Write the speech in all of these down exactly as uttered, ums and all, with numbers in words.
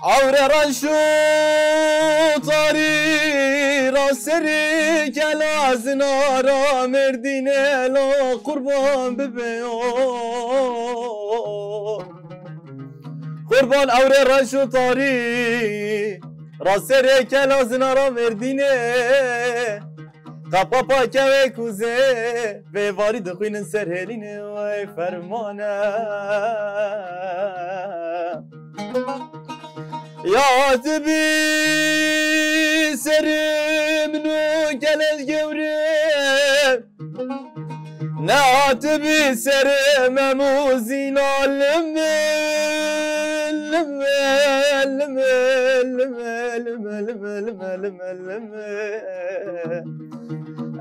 Ewre reş û tarî ra serê kela zinara Mêrdînê la qurban bibe yo. Qurban ewre reş û tarî ra serê kela zinara Mêrdînê. Qapa pakewê kuzê vê varî dixwînin ser hêlînê wey fermane. Ya tu bî serê min û kelej gewre. Nehatibî serê Mem û Zîna lime, lime, lime.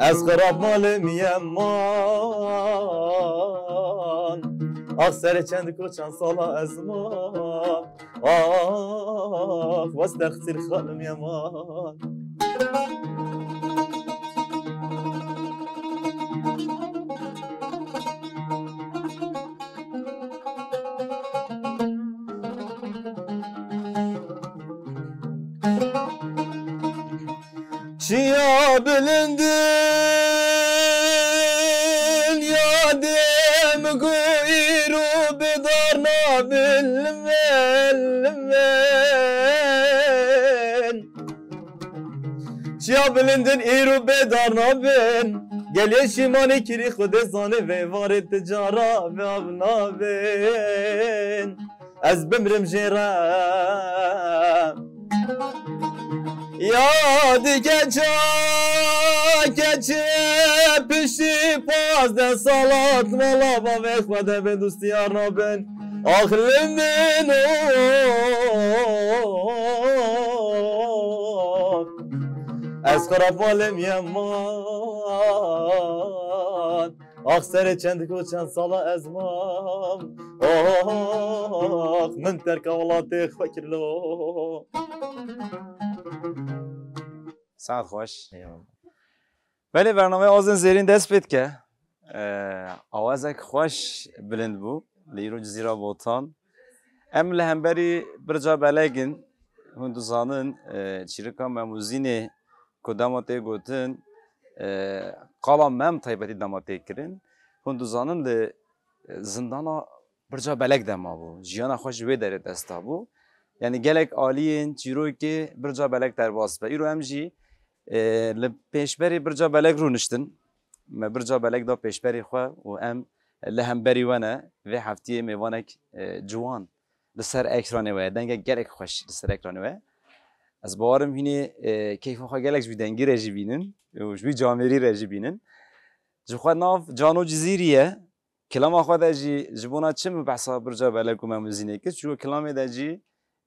Ez xirab malim yeman. Ax serê çend ku çend sala ez mam. Ax wes texsîr xalim yeman. Çiya bilindin ya dem ku îro bedar nabin lime, lime. Çiya bilindin îro bedar nabin. Gelê şimanê kirî Xwedê zanê vê varê ti cara ve av nabin. Ez bimrim jê re. Ya dike ça keçe piştî pazdeh salat mala bavê xwe de bê dostiyar nabin. Ax li min o. Ez xirab malim yeman. Ax serê çend ku çend sala ez mam. Ax min terka welatê xwe kir lo. Saet xweş. Eyvallah. Belê, bernameya Azên Zêrîn dest pê dike. Ee, awazek xweş bilind bû li îro Cizîra Botan. Em li hemberî Birca Belek in. Hûn dizanin, e, çîrika Mem û Zînê ku dema tê gotin, e, qala Mem taybetî dema tê kirin. Hûn dizanin li, e, zindana Birca Belek de mabû. Jiyana xwe ji wê derê dest dabû. Yanî gelek aliyên çîrokê Birca Belek derbas be. Îro em jî, e, li pêşberî Birca Belek rûniştin. Me Birca Belek da pêşberî xwe û em li hemberî we ne. Vê heftiyê mêvanek, e, ciwan li ser ekranê we ye. Dengek gelek xweş li ser ekranê we ye. Ez bawerim hînê, e, keyfa xwe gelek ji vî dengî re jî bînin û ji vî camêrî re jî bînin. Ji xwe nav Cano Cizîrî ye. Kilama xwe de jî ji bona çi min behsa Birca Belek û Mem û Zînê kir? Çiyo kilamê de jî,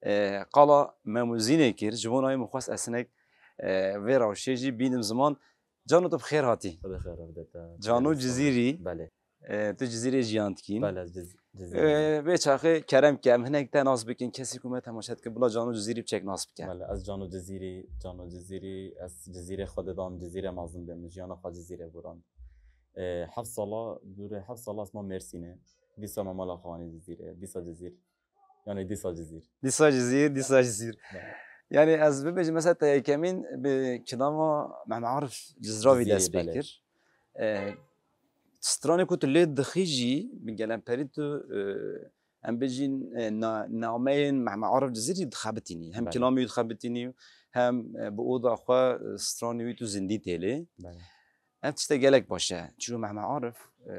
e, qala Mem û Zînê kir. Ji bona wê min xwest ez hinek, e, vê rewşê jî bînim ziman. Cano, tu bi xêr hatî. Xwedê xêr re bide te. Cano Cizîrî. Belê. E, tu Cizîrê jiyan dikî. Belê, ez Ciz-, Cizîrê. E, vê çaxê kerem ke em hinek te nas bikin. Kesê ku me temaşe dike, bila Cano Cizîrî biçek nas bike. Belê, ez Cano Cizîrî, Cano Cizîrî, ez Cizîrê xwe didan, Cizîrê mezin bim, jiyana xwe Cizîrê borand. E, heft sala, dûrê heft sala ez ma Mêrsînê. Dîsa me mala xwe anî Cizîrê, dîsa Cizîr. Yani dîsa Cizîr. Dîsa Cizîr, dîsa Cizîr. Belê. Yani ez bibêjim mesela te yekemîn bi kilama Mehmet Arif Cizravî Cizîrî, dest pê belê. Kir. E, stranê ku tu lê dixî jî bi gelemperî tu, e, em bêjin, e, na-, nameyên Mehmet Arif Cizîrî dixebitînî. Hem Belê. Kilamê wî dixebitînî hem, e, bi oda xwe, e, stranê wî tu zindî têlê. Belê. Ev tişte gelek baş e. Çilo Mehmet Arif, e,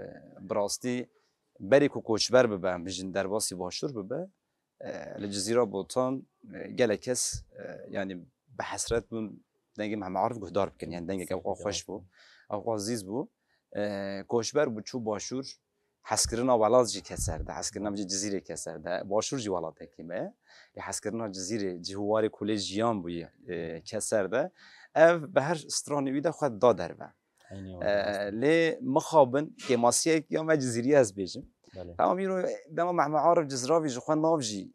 bi rastî berî ku koçber bibe, em bijin derbasî başûr bibe, e, li Cizîra Botan, e, gelek kes, e, yanî bi hesret bûn dengê Mehmet Arif guhdar bikin. Yanî dengek ew xweş bû, ew xwe zîz bû. E, koçber bû çû başûr, hezkirina welat jî ket ser de, hezkirina bijî Cizîrê ket ser de, başûr jî welatekî me ye. Lê hezkirina Cizîrê, cih û warê ku lê jiyan bûyî, e, ket ser de. Ev bi her stranê wî de xwe da derve. Eynî E, were, rast e. Lê mixabin kêmasiyek ya me Cizîrî ez bêjim. Belê. Tamam, îro dema Mehmet Arif Cizravî ji xwe nav jî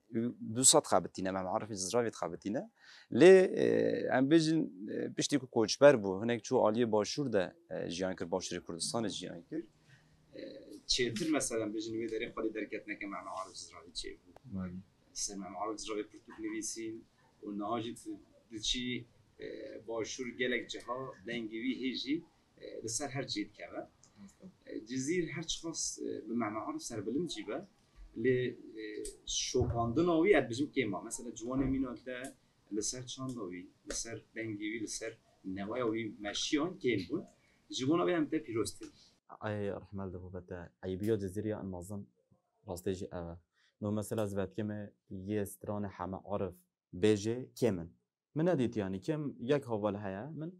du sed xebitîne, Mehmet Arif Cizravî dixebitîne. Lê, e, em bêjin, e, piştî ku koçber bû, hinek çû aliyê başûr de, e, jiyan kir, başûrê Kurdistanê jiyan kir. E, çêtir mesela em bêjin wê derê xwedî derketineke Mehmet Arif Cizravî çêbû. Belê. Ser Mehmet Arif ziravê pirtûk nivîsîn û niha jî tu diçî, e, başûr gelek ciha dengê wî hê jî, e, li ser her cihê dikeve. E, Cizîr her çiqas, e, bi Mehmet Arif serbilind jî be, lê, e, şopandina wî ez dibêjim kêm e. Mesela ciwanê mîna te li ser çanda wî, li ser dengê wî, li ser neweya wî meşiyan kêm bûn. Ji bona wê em te pîroz tên. Ay rehmet li bo te. Eybiya Cizîrê ya en mezin rastê jî ev e. No mesela ez vedikeme yê stranê Heme Arif bêjê kêm in. Min nedît yanî kêm yek haval heye min.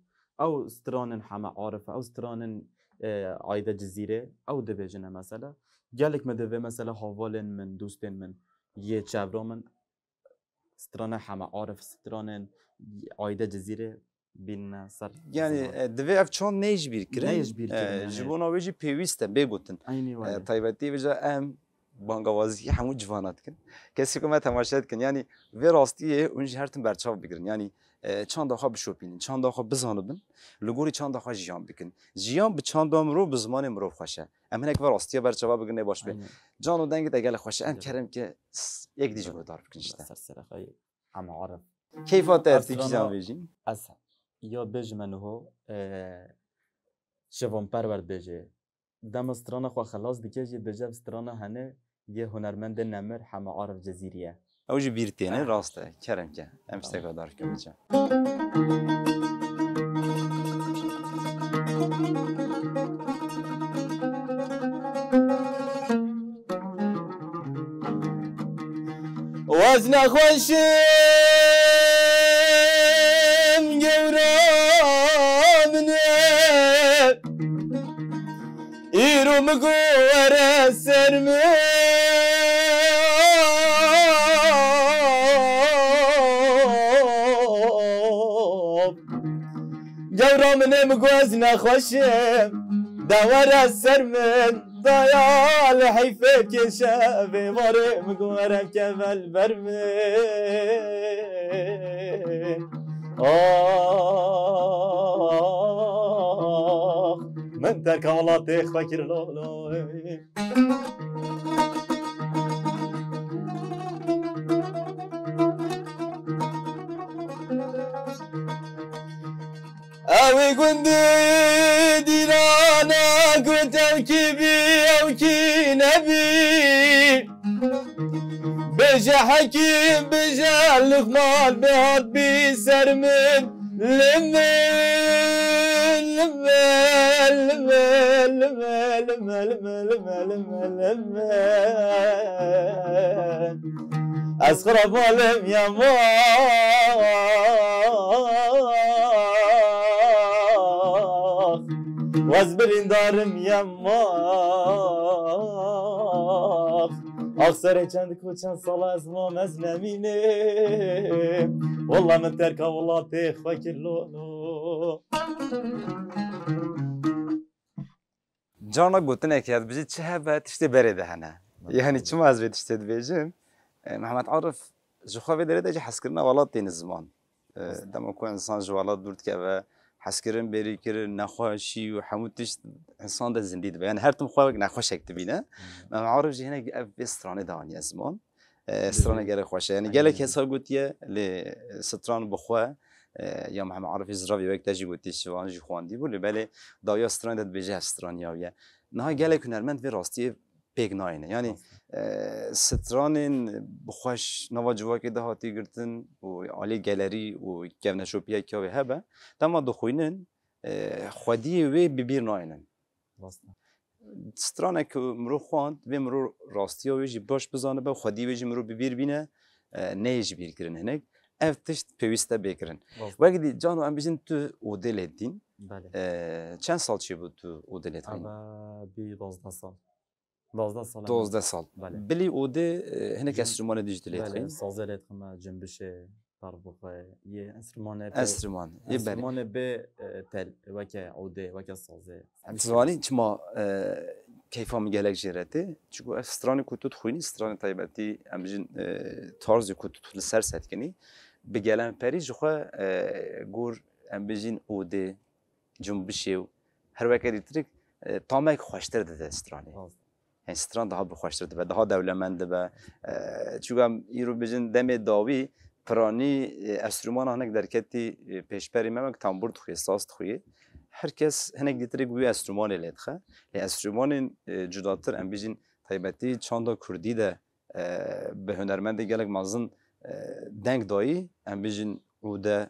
Ew stranên Heme Arif, ew stranên, e, Ayde Cizîrê, ew dibêjine mesela. Gelek me divê mesela havalên min, dostên min, yê çevra min, strana Heme Arif, stranên Ayde Cizîrê bînine ser Yani, ziman. e, divê ev çand neyê ji bîr kirin. Neyê ji bîr kirin, E, yani. Ji bona wê jî pêwîst e, bê gotin. Eynî E, wayê. Taybetî vêca em bangawazî hemû civana dikin. Kesî ku me temaşe dikin. Yani, vê rastiyê hûn jî her tim berçav bigirin. Yani, e, çanda xwe bişopînin, çanda xwe bizanibin, li gorî çanda xwe jiyan bikin. Jiyan bi çanda mirov, bi zimanê mirov xweş e. Em hinek ve rastiya berçava bigirnê baş be. Aynen. Can û dengê te gelek xweş e. Em Evet. kerem ke s-, yek dî ji Evet. guhdar bikin işte. Ser sera xwe ye. Ama Arif. Keyfa te Ev tî strana kijan vêjî? Ez ya bêjime niho, e, şivan perwer dibêje. Dema strana xwe xelas dike jî dibêje ev strana hene yê hunermendê nemir Hema Arif Cezîrî ye. Ew jî bîr têne, Ah. rast e. Kerem ke. Em Tamam. sega dar bikin biçe. Wezne xweşim gewra min e. Îro min got were ser min. Gewra min ê, min got ez nexweş im, de were ser min. Daya li heyfê kêşe vê warê, min got were keve li ber min. Ax, min terka welatê xwe kir lolo. Ew ê gundî dîrana got ew kî bî, ew kî nebî. Bêje Hekîm, bêje Luqman, bê hat bî ser min. Li min, li min, li min. Ez xirab malim yama. Wez birîndarim yama. Ax serê çend ku çend sala ez mam ez nemînim. Walla min terka welatê xwe kir lolo. Carna gotinek heye, dibêjî çi hebe tiştê berê de hene. Bak. Yani çima ez vê tiştê dibêjim? E, Mehmet Arif ji xwe vê derê de jî hezkirina welat têne ziman. E, Rast. Dema ku insan ji welat dûr dikeve, hezkirin bêrî kirin, nexweşî û hemû tişt insan de zindî dibe. Yani her tim xwe wek nexweşek dibîne. Hmm. Mehmet Arif jî hinek ev vê stranê de aniye ziman. E, Hı hı. Strana gelek xweş e. Yani Aynen gelek öyle. Hesa gotiye, lê stran bi xwe, e, ya Mehmet Arifî ziravî wek te jî gotî, şivan jî xwendî bû, lê belê dawiya stran de dibêje ev stran ya ye. Niha gelek hunermend vê rastiyê pêk nayêne. Yani, Rast. e, stranên bi xweş nava civakê de hatî girtin û alî gelerî û kevneşopiyek ya wê hebe, dema dixwînin, e, xwediyê wê bi bîr nayênin. Rast e. Stranek ku mirov xwend, vê mirov rastiya wê jî baş bizanibe, xwedî wê jî mirov bi bîr bîne, e, neyê ji bîr kirin hinek. Ev tişt pêwîst e bê kirin. Rast. Wek dî, Cano, em bijin tu odê lê dîn. Belê. E, çend sal çêbû tu odê lê dixwînî? Eve bî dozdeh sal. Dozdeh sal. Dozdeh sal. Belê. Bilî odê, e, hinek Jim- enstrûmanê dî jî tu lê Belê, dixwînî? Sazê lê dixwime, cimbişê, Darbixwe, yê enstrûmanê bê, Enstrûman, yê berê. Enstrûmanê bê, e, tel, weke odê, weke sazê. Em Diwanî çima, e, keyfa min gelek jê re tê? Çunku ev stranê ku tu dixwînî, stranê taybetî, em bijin, e, tarzê ku tu li ser setkinî, bi gelemperî ji xwe, e, gor, em bijin odê, cumbişê û her weke dîtirik, e, tamek xweştir dide stranê. Rast. Yani stran daha bi xweştir dibe, daha dewlemend dibe. E, çunka em îro bêjin demê dawî piranî, e, enstrûmana hinek derketî, e, pêşberî me, wek tambûr dixuye, saz dixuye. Her kes hinek dîtirê wî enstrûmanê lê dixe. Lê enstrûmanên, e, cudatir, em bêjin taybetî çanda kurdî de, e, bi hunermendê gelek mezin, e, deng dayî, em bêjin ûde,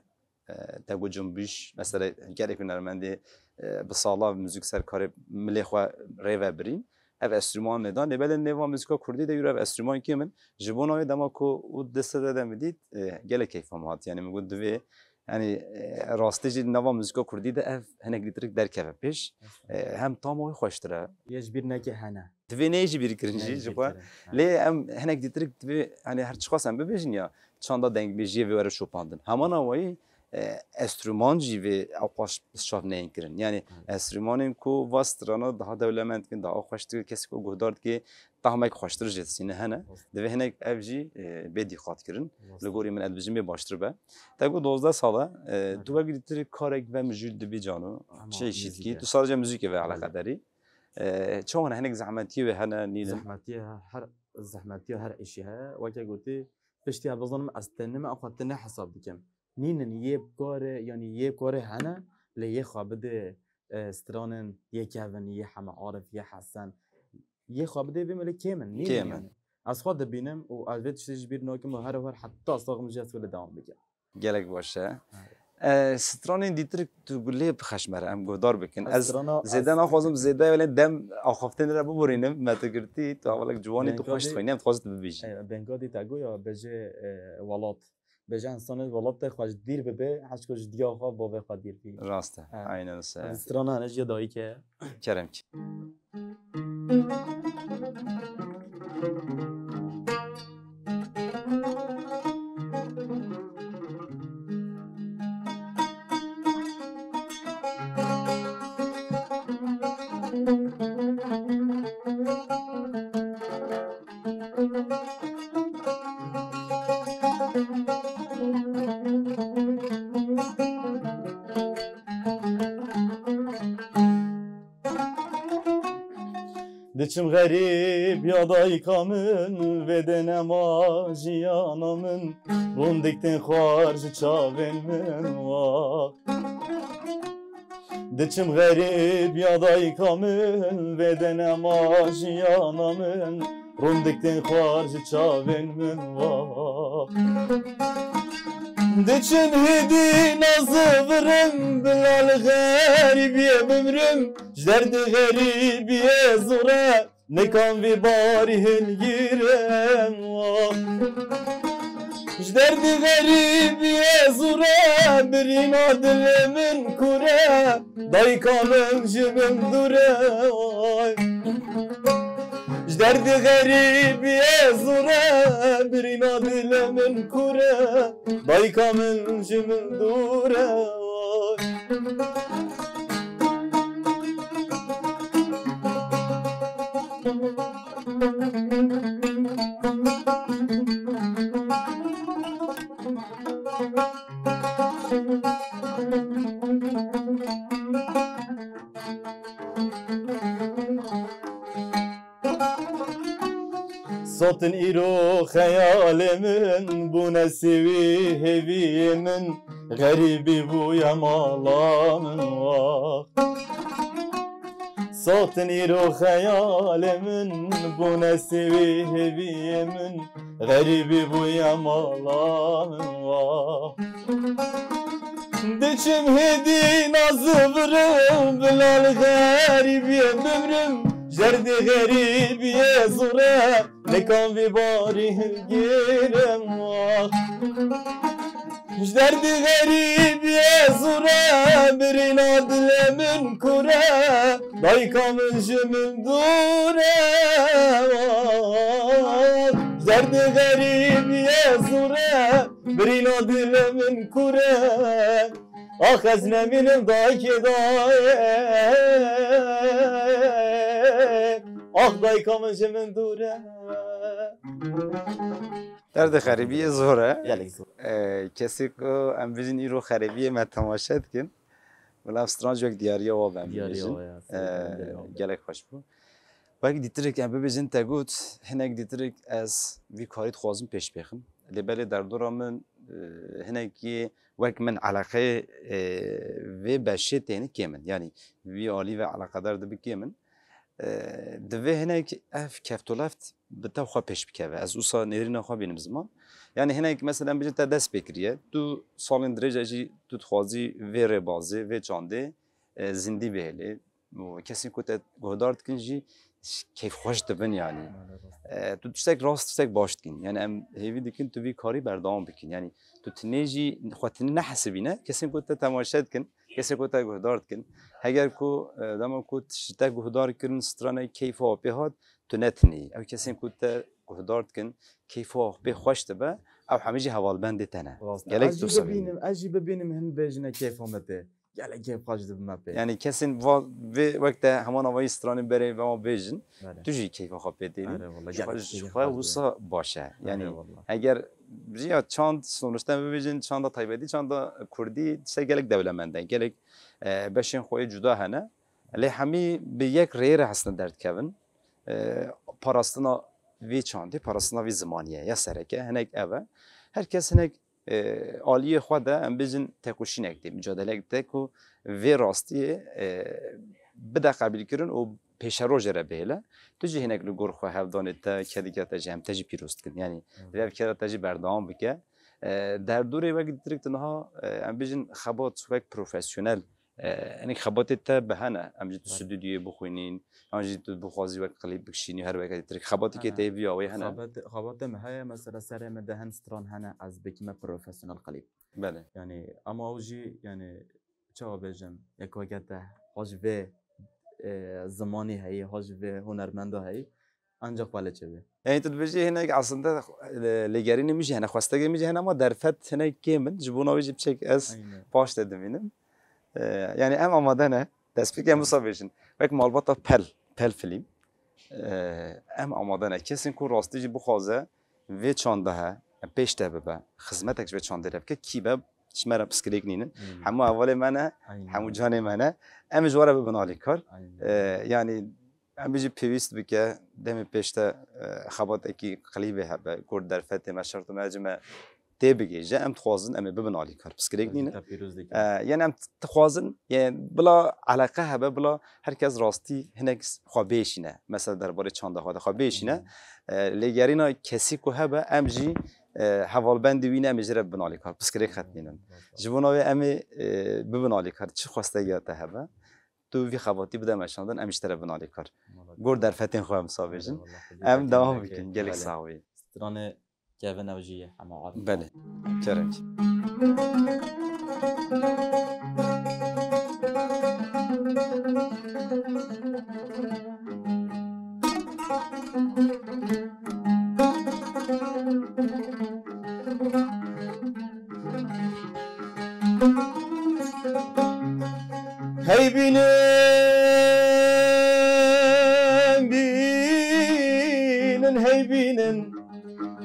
e, te got cumbîş, mesela gelek hunermendê, e, bi sala muzîk ser karê milê xwe rê ve birîn. Ev enstrûman nêdan, lê belê nêva muzîka kurdî de îro ev enstrûman kêm in. Ji bona wê dema ku û dest de min dît, e, gelek keyfa min hat. Yani min got divê, yani, e, rastî jî nava muzîka kurdî de ev hinek dîtirik derkeve pêş. E, hem tama wê xweştir e. Yê ji bîr neke hene. Divê neyê jî bîr kirin jî, ji xwe. Lê em hinek dîtirik divê, hani her çiqas em bibêjin ya, çanda dengbêjiyê vê were şopandin. Hemana wayî, e, enstrûman jî vê ewqas bi şav neyên kirin. Yani enstrûmanên ku va strana daha dewlemend dikin, daha xweş dikin, kesê ku guhdar dike, tahmek xweştir jê distîne hene. Divê hinek ev jî, e, bê dîqat kirin. Li gorî min ez dibêjim bê baştir be. Te got dozdeh sal e, e, tu wek dîtirik karek ve mijûl dibî cano. Çi îşî dikî? Tu sadece muzîkê ve eleqedarî. E, çawan hinek zehmetiyê wê hene, nînin? Zehmetiye her, zehmetiya her îşî heye. Weke gotî, piştî ya bizanim ez tenê me, xwe tenê hesab dikim. Nînin yê bi karê, yanî yê bi karê hene, lê yê xwe bidê, e, stranên yê kevin, yê Heme Arif, yê Hesen. Yê xwe bidê vê milê kêm in, nînin yanî. Ez xwe dibînim û ez vê tiştê ji bîr nakim û her her heta saxim jî ez wê li dewam bikim. Gelek baş e. E, stranên dîtir tu lê bixeş me re, em guhdar bikin. Ez zêde naxwazim, zêde wele dem axaftinê re biborînim, me tu girtî, tu hevalek ciwanî, tu xweş dixwînî, em dixwazin tu bibêjî. Bengadî te goya bêje, e, welat. Bêje însanê welatê xwe ji dîr bibe, hişko ji diya xwe, bavê xwe dîr bî. Rast e, aynen wisa. Strana hene ji dayikê. Kerem ki. Diçim xerîb ya dayika min, vê de nema jiyana min, rûndik tên xwar ji çavên min wa. Diçim xerîb ya dayika min, vê de nema jiyana min, rûndik tên xwar ji çavên min wa. Diçim hêdî nazivirim, bila li xerîbiyê bimrim, ji derdê xerîbiyê zor e, nikan vî barî hilgirim. Ji derdê xerîbiyê zor e, birîna dilê min kûr e, dayika min ji min dûr e. Ji derdê xerîbiyê zor e, birîna dilê min kûr e, dayika min ji min dûr e. Sotin îro xeyalê min, bûne sêwî hêviyê min, xerîbî bûye mala min wa. Sotin îro xeyalê min, bûne sêwî hêviyê min, xerîbî bûye mala min wa. Diçim hêdî nazivirim, bila li xerîbiyê bimrim, ji derdê xerîbiyê zor e, nikan vî barî hilgirim wa. Ji derdê xerîbiyê zor e, birîna dilê min kûr e, dayika min ji min dûr e. Ji derdê xerîbiyê zor e, birîna dilê min kûr e. Ax ez nemînim dayikê dayê. Ax dayika min ji min dûr e. Derdê xerîbiyê zor e. Gelek zor. E, kesê ku em bijîn îro xerîbiyê me temaşe dikin. Wela ev stran ji wek diyariya wa be em bibêjin. Diyariya wa ya, e, gelek xweş bû. Wek dîtirik em bibêjin te got, hinek dîtirik ez vî karî dixwazim pêş bêxim. Lê belê derdora min, e, hinek yê wek min eleqeyê, e, vê beşê têne kêm in. Yanî vî alî ve eleqedar dibi kêm in. E, divê hinek ev keftoleft bi te xwe pêş bikeve. Ez wisa nêrîna xwe bînim ziman. Yanî hinek mesela em bêjin te dest pê kiriye. Tu salên dirêj e jî tu dixwazî vê rêbazê, vê çandê, e, zindî bihêlê. Û kesên ku te guhdar dikin jî keyfxweş dibin yanî. Belê, rast. E, tu tiştek rast, tiştek baş dikin. Yanî em hêvî dikin tu vî karî berdewam bikin. Yanî tu tinê jî xwe tinê nehesibîne. Kesên ku te temaşe dikin, kesên ku te guhdar dikin. Heger ku, e, dema ku ji te guhdar kirin stranek keyfa pê hat, tu ne tinê yî. Ew kesên ku te guhdar dikin, keyfa pê xweş dibe, ew hemî jî hevalbendê te ne. Rast e. Gelek tu bibînim, ez jî bibînim hin bêjine keyfa me tê. Gelek keyfxweş dibe me pê. Yanî kesên va-, vê wek te heman avayî stranên berê ve wan bêjin, Belê. Tu jî keyfa xwe pê tênî. Erê wala, Ji xwe, gelek ji keyfxweş xwe dibe. Wisa baş e. Erê Yanî wala. Eger riya çand sonuçta bibêjin, çanda taybetî, çanda kurdî, tiştek gelek dewlemend e. Gelek, e, beşên xwe yê cuda hene. Lê hemî bi yek rêyê re hesne derdikevin. E, parastina vê çandê, parastina vê zimanî ye. Ya sereke, hinek ev e. Her kes hinek, e, aliyê xwe de, em bêjin, tekoşînek tê, micadelek tê ku vê rastiyê, e, bide qebîlkirin û pêşerojê re bihêle. Tu jî hinek li gor xwe hevdanê te, kedika te jî hem te jî pîroz dikin. Yanî, Hı. vê ev keda te jî berdewam bike. E, derdorê wek dîtirik tu niha, e, em bêjin xebat wek profesyonel E, hinek xebatê te bi hene, em jî tu Belê. Studyoyê bixwînîn, yan jî tu bixwazî wek klîp bikişînî, her weke dîtirik. Xebatê kê Hene. Te vî awê hene? Xebat-, xebatê me heye, mesela serê me de hin stran hene, ez bikime profesyonel klîp. Belê. Yani, ama ew jî, yani, çawa bêjim, yek weke te, ha ji vê, e, zimanî heyî, ha ji vê hunermenda heyî, Ancak pale çevê. Yanî tu dibêjî hinek aslında, e, lêgerînê min jî hene, xwestegê min jî hene ama derfet hinek kêm in. Ji bona wê jî piçek ez Aynen. paş te dimînim. E, yanî em amade ne. Destpêkê em wisa bêjin. Wek malbata Pel, Pel Film. E, em amade ne. Kesên ku rastî jî bixwaze vê çanda he, pêş te bibe, xizmetek ji vê çandê re bike, kî be, ji me re piskirêk nînin. Aynen. Hemû hevalê me ne, Aynen. hemû canê me ne. Em ji we re bibin alîkar. Aynen. E, yanî Em jî pêwîst bike, demê pêş te, e, xebatekî klîbê hebe, ku derfetê me, şert û mercê me tê bigihîje, em dixwazin em ê bibin alîkar. Piskirêk nîne. Te pîroz dike. E, yani em dixwazin, yani bila eleqe hebe, bila her kes rastî hinek xwe bêşîne. Mesela derbarê çanda xwe de xwe bêşîne. Hmm. E, lêgerîna kesî ku hebe, em jî, e, hevalbendî wî ne, em ê ji re bibin alîkar. Piskirêk xet nînin. Hmm. Ji bona wê em ê, e, bibin alîkar. Çi xwestegiya te hebe? Tu vî xebatî bide meşandin, em ji te re bin alîkar. Mala Gor derfetên xwe em sa bêjin. Eyvallah, Em gelek dewam gelek bikin, gelek belê. Sax bî. Stranê Kevin ew jî ye, hema Arif. Belê, kerem. Hey bînin, bînin, hey bînin.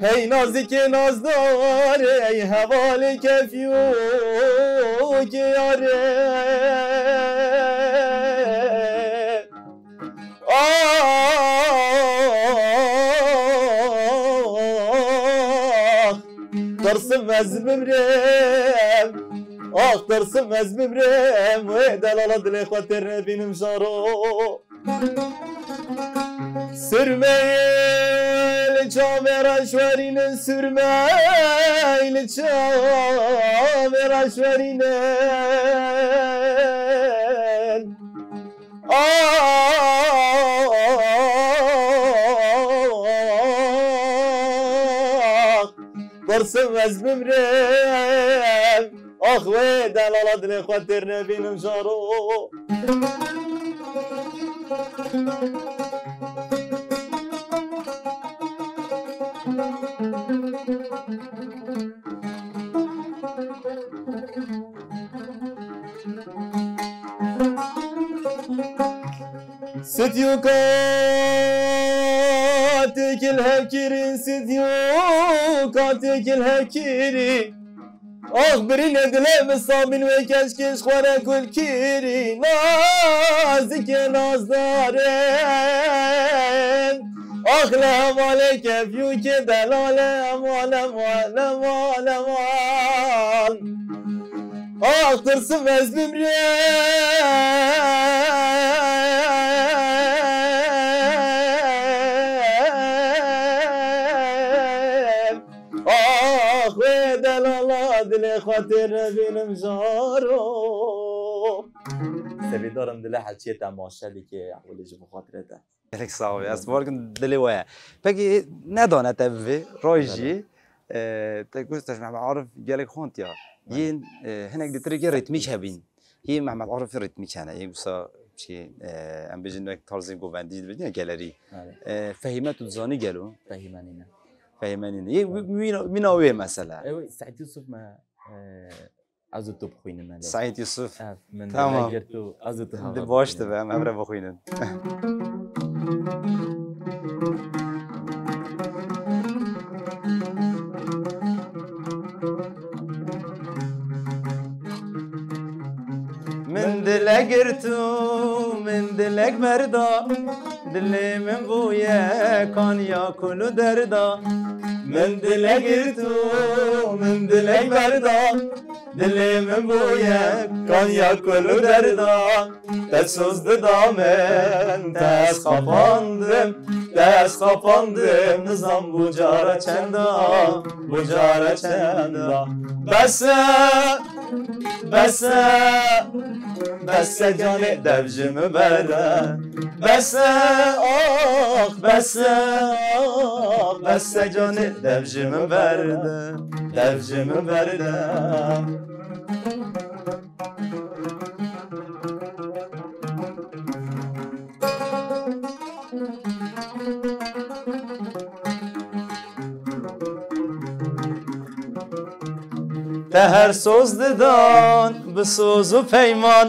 Hey nazikê nazdar, ey hevalê kefiyokê yarê. Ah, tirsim ez bimrem. Ah, tirsim ez bimrem. Wê delala dilê xwe têr nebînim jaro. Sürmeyê li çavê reşwerînin, sürmeyê li çavê reşwerînin. Ah, birsim ez bimrim. Ax wê delala dilê xwe têr nebînim jaro. Stûka têkil hevkirî, stûka têkil hevkirî. Ax birînê dilê min Samîn wê keşkê ji xwe re kul kirî nazikê nazdarin. Ax li hevalê kefyûkê delal e, eman, eman, eman, eman. Ax tirsim ez bimrêm. Ax wê delala dilê xwe tê nebînim jaro. Sevîdarim dilê heçiyê temaşe dike, ehwelê ji bo xatirê te. Gelek sax ol. Ez bawer kim dilê we ye. Pekî nedane te bivê, roj jî, Belê. e, te got te ji Mehmet Arif gelek xwend ya. Belê. Yên, e, hinek dîtirê ke ritmîk hebîn. Yê Mehmet Arif ritmîk hene. Yê wisa çi, e, em bêjin wek tarzên govendî dibêjin ya gelerî. Belê. E, Fehîme tu dizanî gelo? Fehîme nîne. Fehîme nîne. Yê wî-, wîna, wîna wê mesela. Ew Seîd Yusuf me, e, Ez û tu bixwînin, Elî. Seîd Yusuf. Ev, min Tamam. dilê girtu, ez û tu Di hava baş bixwînin. dibe, em hev re bixwînin. Min dile girtu, min dilek berda, dilê min bûye kanya kul û derda. Min dile girtu, min dilek berda, Dilê min bûye kanya kul û derda. Te soz dida min, te ez xapandim, te ez xapandim. Nizam bû cara çenda, bû cara çenda. Bes e, bes e, bes e canê dev ji min berde. Bes e, ax, bes e, ax, bes e canê dev ji min berde. Dev ji min berde. Te her soz didan bi soz û peyman.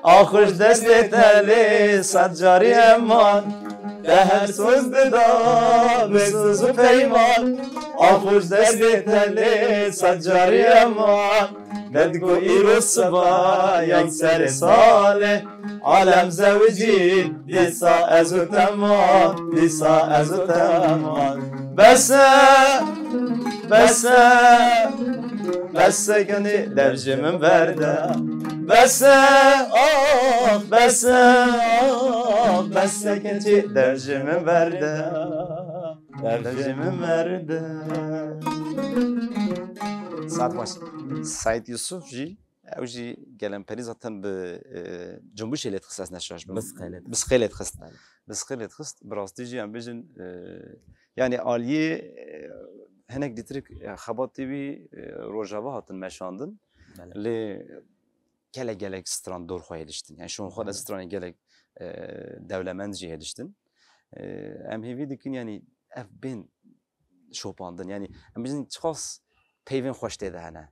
Axuş destê te lê sed carî eman. Te her soz dida bi soz û peyman. Axuş destê te lê sed carî eman. Te digo îro siba yan serê salê. Alem zewicî dîsa ez û tema, dîsa ez û tema. Bes e, bes e, bes e genî dev ji min berde. Bes e, ax, bes e, ax, bes e genî dev ji min berde. Dev ji min berde. Saet baş. Seîd Yusuf jî, ew jî gelemperî zaten bi, e, Cumbuşê lê dixist, ez ne şaş bim. Bi siqê lê dixist. Bi siqê lê dixist. Belê. Bi siqê lê dixist. Bi rastî jî em bêjin, e, yanî aliyê, e, hinek dîtirik, e, xebatê wî, e, Rojava hatin meşandin. Belê. Lê gelek gelek stran dor xwe hêliştin. Yani şûn xwe de stranên gelek, e, dewlemend jî hêliştin. E, em hêvî dikin yani ev bên şopandin. Yani em bijin çiqas peyvên xweş tê de hene.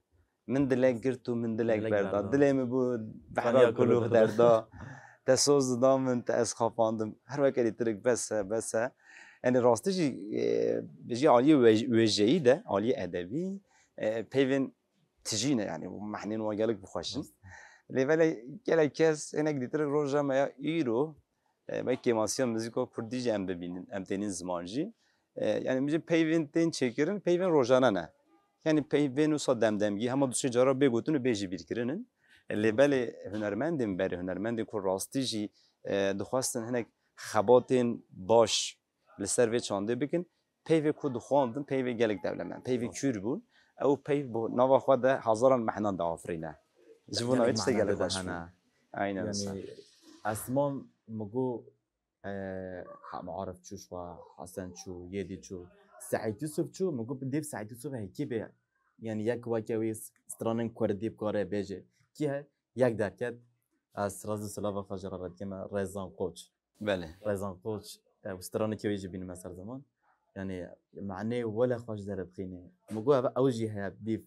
Min dilek girt û min dilek Dilek berda. berda. Dilê min bû behra Kanya kulûx kulûx derda. Te soz dida min, te ez xapandim. Her weke dîtirik bes e, bes e. Yani rastî jî, e, jî aliyê wej-, wêjeyî de, aliyê edebî, e, peyvên tijî ne, yani, û mehnên wan gelek bi xweş in. Rast. Lê belê gelek kes hinek dîtir roja me ya îro, e, me kêmasiya muzîka kurdî jî em bibînin, em tênin ziman jî. E, yani, min jî peyvên tên çêkirin, peyvên rojane ne. Yani, peyvên wisa demdemgî, hema du sê cara bê gotin û bê jî bîrkirin in. E, lê belê hunermendên berê, hunermendên ku rastî jî, e, dixwestin hinek xebatên baş li ser vê çandê bikin, peyvê ku dixwandin, peyvê gelek dewlemend, peyvê Rast. kûr bûn. Ew peyv bo nava xwe de hezaran mehnan diafirîne. Ji bo Gelek navê tiştê mehna gelek de xweş bû. hene. Aynen wisa. Yani, Esman min got, e, Hema Arif çû, şwa Hesen çû, Yêdî çû, Seîd Yusuf çû, min got, bi dêv Seîd Yusuf hekî bê. Yani, yek weke wî stranên kurdî bikare bêje. Kî he? Yek derket, ez raz û silava xwe ji re vedikeme Rezan Koç. Belê. Rezan Koç, e, stranekê wê jî bînime ser zeman. Yani, manê wele xweş deredixîne. Min got, ev, ew jî heye, dîv.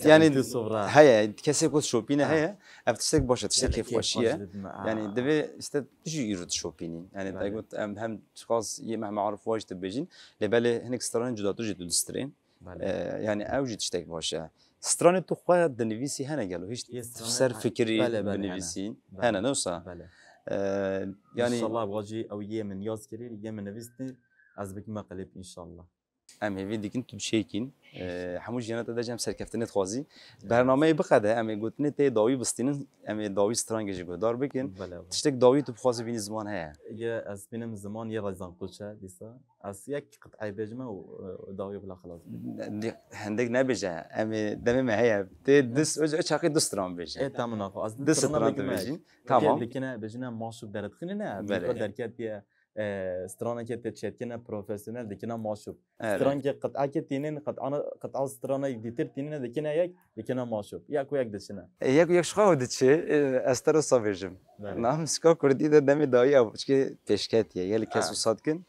Yani, Seîd Yusuf re. heye, kesê ku şopîne Ha. heye, ev tiştek baş e, tiştek Gelek kêfxweşî kêfxweş ye. didime, ha. Yani, divê, işte, tu jî îro dişopînî. Yani, te Belê. got, em hem çiqas yê Mehmet Arif Waş dibêjin, lê belê hinek stranên cuda tu jî tu distirên. Belê. E, yani, ew jî tiştek baş e. Stranê tu xwe dinivîsî hene gelo? Hîç Yê stranê ser he-, fikirî bele, bele, hene. binivîsîn Bele. hene, ne wisa? Bele. Ee, yani İnşallah, wajî ew yê min yaz kirî, yê min nivîstî, ez bikime klîp inşallah. Em hêvî dikin tu bişêkîn. Ee, hemû jiyana te de cem serkeftinê dixwazî. Evet. Bernameyê biqede, em ê gotinê tê dawî bistînin, em ê dawî strangê jî guhdar bikin. Bele, bele. Tiştek dawî tu bixwazî bînî ziman heye? Ye, ez bînim ziman yê Rezan Qulçe dîsa. Ez yek qit'ayê bêjime û, û dawî bila xilas bike. Di-, hindek nebêje. Em ê demê me heye. Tê du s-, Evet. o, o çaxê du stran bêje. Ê, tamam, naxwe. Ez Du du strana stran tu bêjî. Tamam. Dikine, bêjine maşûb deredixîne ne. Belê. Bîko derketiye, e, straneke te çetkine profesyonel dikine maşûb. Evet. Stranke qit'ake tînin, qit'ana, qit'a stranayek dîtir tînine dikine yek, dikine maşûb. Yek û yek diçine. E, yek û yek ji xwe diçe, e, ez te re wisa bêjim. Belê. Niha muzîka kurdî de demê dawî ew çikê pêşketiye. Gelek kes Ha. wisa dikin.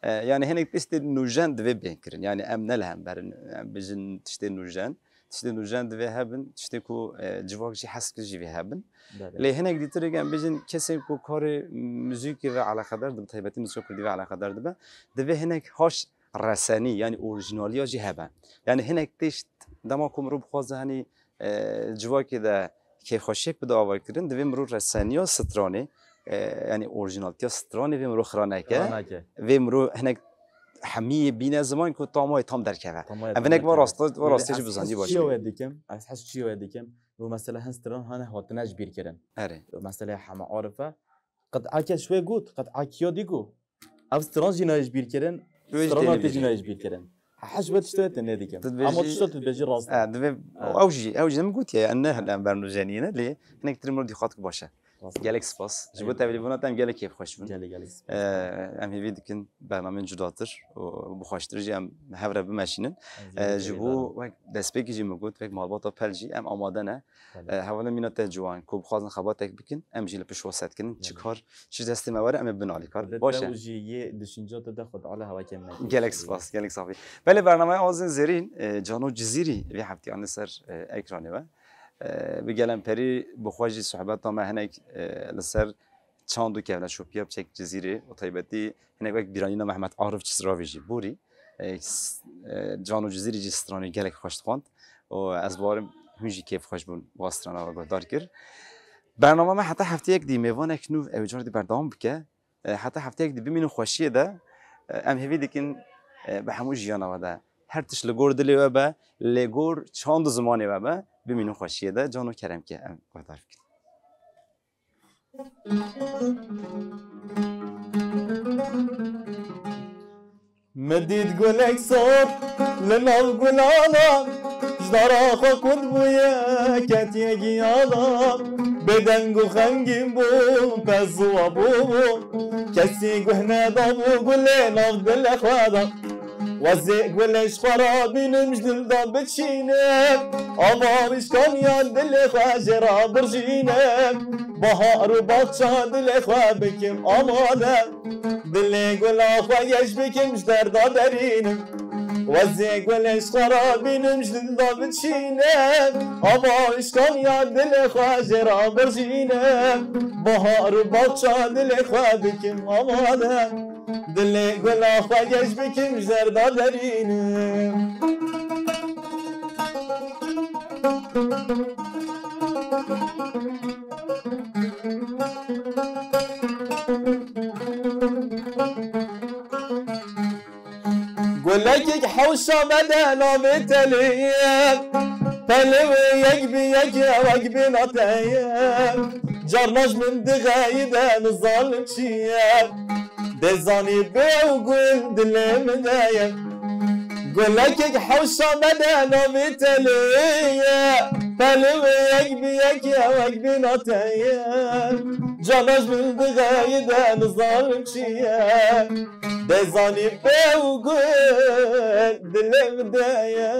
E, yani hinek tiştê nûjen divê bên kirin. Yani em ne li hember in, em bijin tiştê nûjen. Tiştê nûjen divê hebin, tiştê ku, e, civak jî hez kir jî vê hebin. Belê. Lê hinek dîtirek em bijin kesên ku karê muzîkê ve eleqedar dibe, taybetî muzîka kurdî ve eleqedar dibe, divê hinek haş resenî, yani orîjinaliya jî hebe. Yani hinek tişt dema ku mirov bixwaze henî, e, civakê de kêfxweşiyek bide avakirin, divê mirov reseniya stranê, e, yani orîjinaltiya stranê vê mirov xira neke. Xira neke. Vê mirov hinek hemiyê bîne ziman ku tamayê tam derkeve. Tamayê Em tam hinek va derkeve. rasta-, va Lê rastê jî ez bizanî hez baş çiyo be. wê dikim, ez hez çiyo wê dikim. Bu mesela hin stran hane hatine ji bîr kirin. Erê. Mesela Hema Arife, qit'ake ji wê got, qit'akiya dî got. Ev stran jî nayê ji bîr kirin, Wê jî strana têne tê jî bîrî. nayê ji bîr kirin. Hez ji wê tiştê wê têne dikim. Tu dibêjî Ama tişta tu dibêjî rast e. Ha, divê, Ha. ew jî, ew jî min gotiye, em ne, Ha. em bernûjenî ne, lê hinek tirî mirov dîqat ku baş e. Rast. Gelek spas. Ji bo Eyvallah. tevlîbûna te em gelek kêfxweş bûn. Gelek, gelek spas. Ee, em hêvî dikin bernameyên cudatir û bixweştir jî em hev re bimeşînin. Ez Ee, jî ji hêvîdar bo im. wek destpêkî jî min got, wek malbata Pel jî em amade ne. Belê. Ee, hevalên mîna te ciwan ku bixwazin xebatek bikin, em jî li pişt we set dikinin. Çi Belê. kar, çi destê me were, em ê bin alîkar. Belê, Baş te e. û jî yê düşünce te de xwe diale hewa kêm nekir. Gelek spas, gelek sax bî. Belê, bernameya Awazên Zêrîn, e, Cano Cizîrî vê heftê anî ser, e, ekranê we. E, bi gelemperî bi xwe jî sohbeta me hinek, e, li ser çand û kevneşopiya piçek Cizîrê û taybetî hinek wek bîranîna Mehmet Arif Çisravî jî borî. E, s-, e, Cano Cizîrî jî stranê gelek xweş dixwend û ez bawerim hûn jî kêfxweş bûn wa strana we guhdar kir. Bernama me heta hefteyek dî mêvanek nû ew car dî berdewam bike. E, heta hefteyek dî bimînin xweşiyê de, e, em hêvî dikin, e, bi hemû jiyana we de her tişt li gor dilê we be, lê gor çand û zimanê we be, bimînin xweşiyê de, cano kerem ke em guhdar bikin. Min dît gulek sor li nav gulana, ji dara xwe qut bûye, ketiye giyana. Bêdeng û xemgîn bû, pez û abû bû. Kesî guh nedabû gulê nav dilê xwe de. Wezê gulê ji xwe re bînim, ji dil de biçînim. Ava rîşkaniya dilê xwe jê re birjînim. Bahar û baxça dilê xwe bikim amade. Dilê gula xwe geş bikim, ji derda derînim. Wezê gulê ji xwe re bînim, ji dil de biçînim. Ava rîşkaniya dilê xwe jê re birjînim. Bahar û baxça dilê xwe bikim amade. Dilê gula xwe geş bikim, ji derda derînim. Gulekek hewşa me de navê telê ye. Pelê wê yek bi yek ye, wek bêna te ye. Carna ji min dixeyide, nizanim çi ye. Dê zanî bê ew gul dilê min de ye. Gulekek hewşa me de navê telê ye. Pelê wê yek bi yek ye, wek bêna te ye. Cana ji min dixeyide, nizanim çi ye. Dê zanî bê ew gul dilê min de ye.